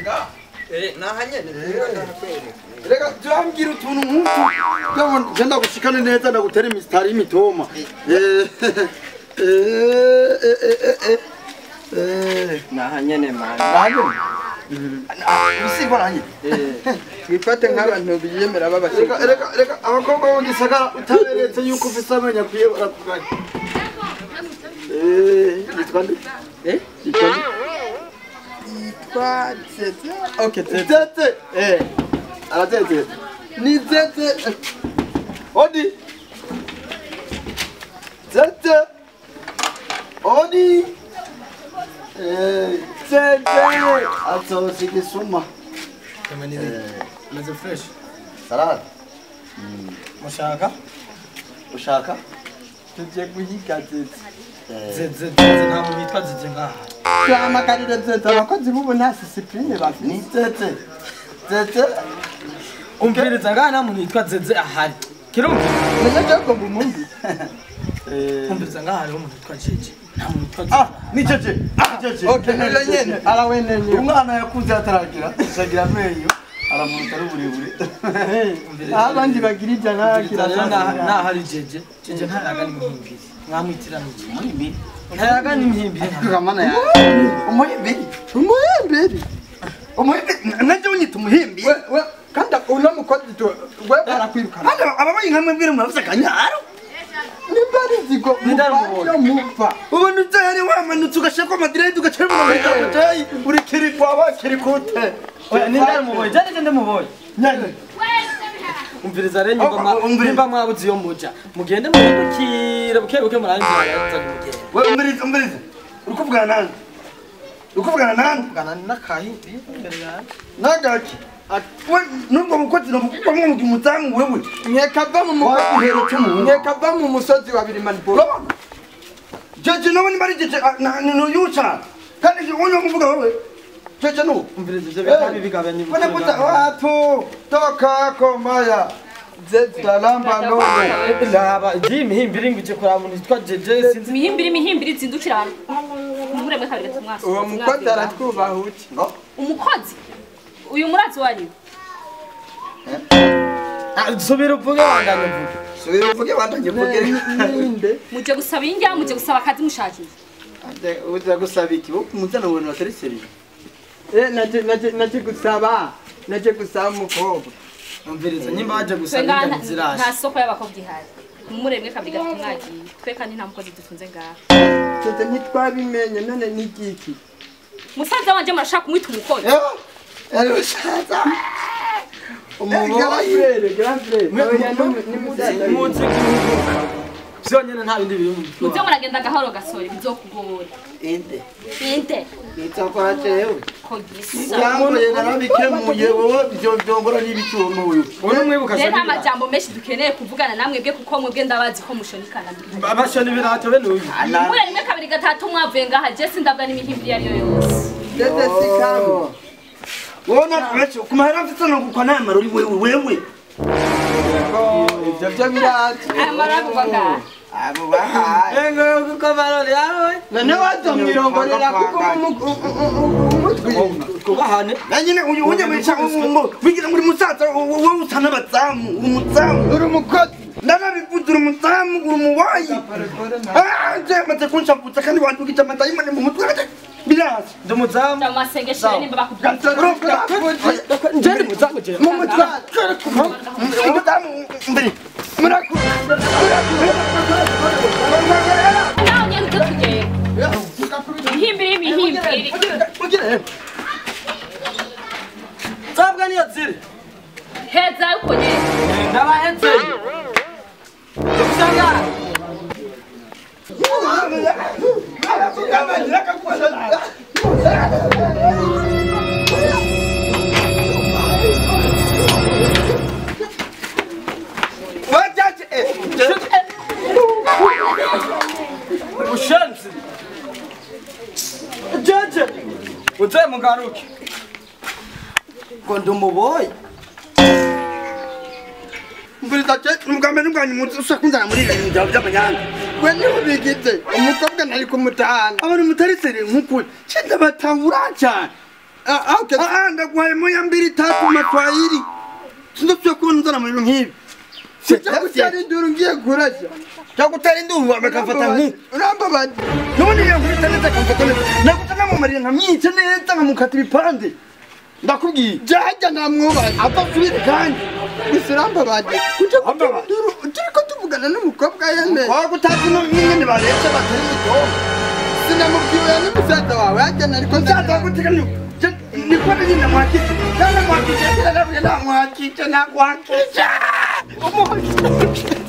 Nga. Nahanyene. Reka turambwira utuntu nk'utu. Ndabona genda gushikane neza ndagutera imisitari y'imitoma. Nahanyene man. Nahanyene. Usiba nahanyene. Twifate nk'abantu biyemera babashika. Reka reka abakobwa bo gisagara utaberetse yuko ufise amenyo akwiye barakuganya. Yitwa nde? Yitwa nde? Yitwa Zeze. Okay, Zeze. Arateze. Ni Zeze. Odi. Zeze. Odi. Zeze. Atso suma. Kamani. Meze fresh. Salad. Mushaka? Ushaka? Tuje guhiga Zeze. Zeze Zeze nta muntu yitwa Zeze ngaha. Tuhamagarira Zeze abakozi b'ubu nta discipline bafite. Ni Zeze. Zeze. Umviriza ngaha nta muntu yitwa Zeze ahari. Kirumva? Nje ko mbumumbi. Umviriza ngaha hariho umuntu yitwa Jeje. Nta muntu yitwa Zeze. Ah, ni Jeje. Ah, Jeje. Okay, niyo nyene arawenenye. Umwana yakuze ataragira, ashagira amenyo. Aramuruta n'uburebure. Abandi bagira ijana akira nahari Jeje. Jeje ntaraga n'imihimbiri. Mwamwitiranije. Umuhimbiri. Ntaraga n'imihimbiri. Kamana ya. Umuhimbiri. Umuhimbiri. Umuhimbiri naje unyita umuhimbiri. We kandi uno mukozi we barakwirukana. Kandi ababaye nkamwe mbwira murafise akanyaro. Nimbari zigo mupfa. Ubona utari wamanutse ugashaka amadirede ugacira mu muryango uri kirikwa bakirikute. Oya nindari muboye jane jane muboye. Nyane. Umviriza rero nyumva mwabuze iyo muja. Mugende muhindukire buke buke murangira yazanye mugende. We umviriza umviriza. Urikuvugana nande? Urikuvugana nande? Kuvugana nakahi imbere yawe. Nagaki. We nubwo mukozi no mukwa mu muzamu wewe. Nkekava mu nkekava mu musozi wa Birimani. Jeje nawe ni bari jeje no yucha. Kandi unyo muvuga wewe. Jeje no umviriza ivyo bitari bigabanye. Bana kuta watu toka komaya. Zeze talamba none. Ndaba imihimbiri ngije kuraba umuntu yitwa Jeje sinzi. Imihimbiri imihimbiri zindukira abantu. Muremwe kabiri tumwasa. Uwo mukozi aratwubaha uti. Umukozi uyu murazi wanyu. Subira uvuge wandanye mvuge. Subira uvuge wandanye mvuge. Ninde? Muje gusaba injya muje gusaba akazi mushakiye. Ande uza gusaba iki? Muzana ubuntu batari seri. Naje gusaba. Naje gusaba umukobwa. Umviriza nyimba waje gusaba injya zirashe. Nta soko y'abakobwa ihari. Muremwe kabiri gatatu mwagiye. Twe kandi nta mukozi dutunze ngaha. Tete ntitwabimenye none ni igiki. Musaza wanje murashaka kumwita umukozi. Musaza. Umuboyi. Grand frère. Ni musaza. Muzi guhuguka. Vyonyene nta bindi biri mu. Muze muragenda gahoro gasore bizokugora. Inde. Inde. Nitokora jewe. Ko gisa. Yamboye narabikemuye wowe byo byongora n'ibicyuma uyu. Wowe mwibuka se. Nta majambo menshi dukeneye kuvugana namwe bwe kuko mwebwe ndabazi ko mushonikana. Abashoni birato bene uyu. Mure rimwe kabiri gatatu mwavuye ngaha je sindabwa n'imihimbiri yari yo yose. Dede sikamu. Wowe nakubacho kumahera mfite no gukwa namara uri wewe wewe. Ivyo byo birato. Amara ngaha. Abo bahaye. Engo kuko barori yawe. None wazomwirongorera kuko umutwe. Kubahane. Nanyine uyu unye mwica ngo wigira muri musaza wowe usana abazamu umuzamu. Uri umukozi. Ndanabivuze uri umuzamu uri umuwayi. Ah nje maze kunshavuza kandi wandukije amadayimoni mu mutwe. Biraza. Ndi umuzamu. Ndamasengesho nimba bakubwira. Nje ndi umuzamu je. Mu mutwe. Umuzamu mbere. Muraku. Nawe nyene tugenda. Imihimbiri imihimbiri. Zabwa niyo ziri. Heza uko nyene. Ndabaheze. Usanga. Ushenzi. Jeje. Uze mugaruke. Ngo ndumuboye. Mviriza je mugambe n'ubwanyu muzi usakunzana muri ibintu byawe by'amanyanga. We niho bigize umukobwa nari kumutahana. Abantu mutari seri nk'ukuri. Cinda batahura cyane. Ah, okay. Ah, ndaguhaye moya mbili tatu matwahili. Sindosubira kubona unzana mu bintu nk'ibi. Kuja gutera induru ngiye kurasha. Cyo gutera induru bakamfata nk'uko. Urambabaje. None yankubita neza akamfata neza. Naguta namumariye nkamwica neza nkamukata ibipande. Ndakubwiye. Jajya namwubaha. Apfa asubire kandi. Gusa urambabaje. Kuja gutera induru turiko tuvugana n'umukobwa yemeye. Waba utazi n'ingene baresha batari imitoma. Sinamubwiwe n'umusaza wawe hajya nariko Musaza gutega ni niko nyine mwakije. Namwakije, namwakije, namwakije. Umuhakije.